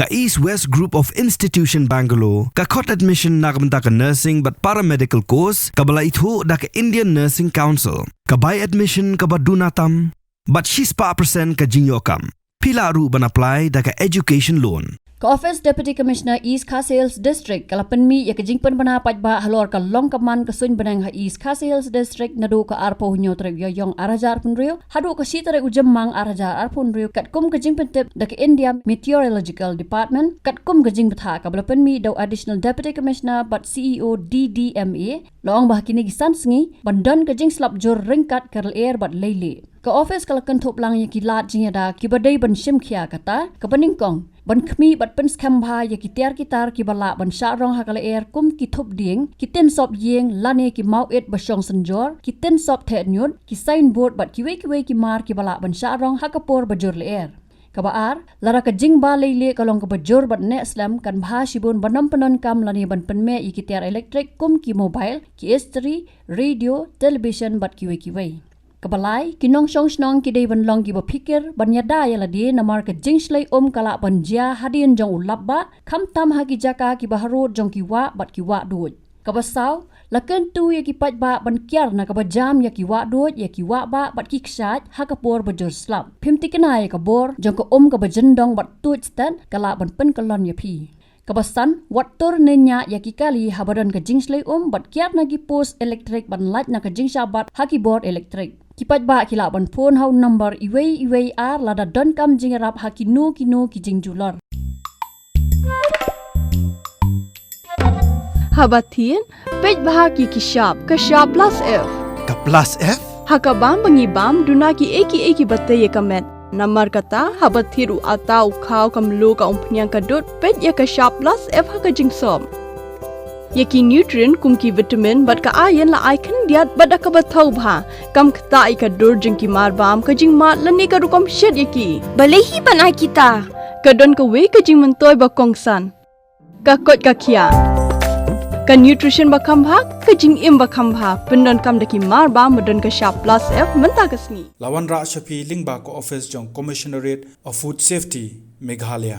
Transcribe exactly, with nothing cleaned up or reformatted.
Ka East West Group of Institution Bangalore ka khot admission na ka bynta ka nursing bad paramedical course kaba la ithuh da ka Indian Nursing Council. Ka bai admission kaba duna tam bad shispah percent ka jingïoh kam. Phi lah ruh ban apply da ka education loan. Ka Office Deputy Commissioner East Khasi Hills District ka la pynmih ïa ka jingpynbna paidbah halor ka long ka man ka suiñ bneng ha East Khasi Hills District naduh ka arphew hynñiew tarik u Ïaïong ar hajar arphew hynriew haduh ka shi tarik u Jymmang ar hajar arphew hynriew katkum ka jingpyntip da ka India Meteorological Department katkum ka jingbthah kaba la pynmih da u Additional Deputy Commissioner bad C E O D D M A. La ong ba ha kine ki san sngi ban don ka jingslap jur ryngkat ka lyer bad leilieh. Ka office ka la kynthup lang ïa ki lad jingïada kiba dei ban shim khia, kata kaba nyngkong ban khmih bad pynskhem bha ïa ki tiar ki tar kiba lah ban shah rong ha ka lyer kum ki thup dieng, ki tin sop ïing lane ki mawit ba shong synjor, ki tin sop theh ñiut, ki signboard bad kiwei kiwei ki mar kiba lah ban shah rong ha ka por ba jur lyer. Kaba ar, lada ka jingba leilieh ka long kaba jur bad neh slem, kan bha shibun ban ym pyndonkam lane ban pynmih ïa ki tiar elektrik kum ki mobile, ki istri, radio, television bad kiwei kiwei. Kaba lai, ki nongshong shnong ki dei ban long kiba phikir ban ïada ïa lade namar ka jingshlei um ka lah ban jia hadien jong u lapbah, khamtam ha ki jaka kiba harud jong ki wah bad ki wah duid. Kaba saw, la kyntu ïa ki paidbah ban kiar na kaba jam ïa ki wah duid, ïa ki wah bah bad ki kshaid ha ka por ba jur slap. Phim tikna ïa ka bor jong ka um kaba jyndong bad tuid stet ka lah ban pynkyllon ïa phi. Kaba san, wat tur ne ñiah ïa ki kali haba don ka jingshlei um bad kiar na ki post elektrik ban lait na ka jingshah bat ha ki bor elektrik. Ki paidbah ki lah ban phone ha u number uwei uwei ar lada donkam jingïarap ha kino kino ki jingjulor. Haba thied, peit bha ki ki shap, ka shap plus F. Ka plus F? Ha ka bam ba ngi bam, duna kiei kiei kiba tei ïa ka met. Namar kata, haba thied u atta, u khaw, ka mluh, ka umphniang, ka dud, peit ïa ka shap plus F ha ka jingsop. Ïa ki nutrient kum ki vitamin bad ka iron la ai khyndiat bad da kaba thaw bha. Kam ktah ïa ka dur jong ki mar bam, ka jingmad lane ka rukom shet ïa ki. Balei hi ban ai kita? Ka don kawei ka jingmyntoi ba kongsan. Ka koit ka khiah. Ka nutrition ba kham bha, ka jingim ba kham bha. Pyndonkam da ki mar bam ba don ka shap plus F mynta ka sngi. La wanrah sha phi lyngba ka office jong Commissionerate of Food Safety, Meghalaya.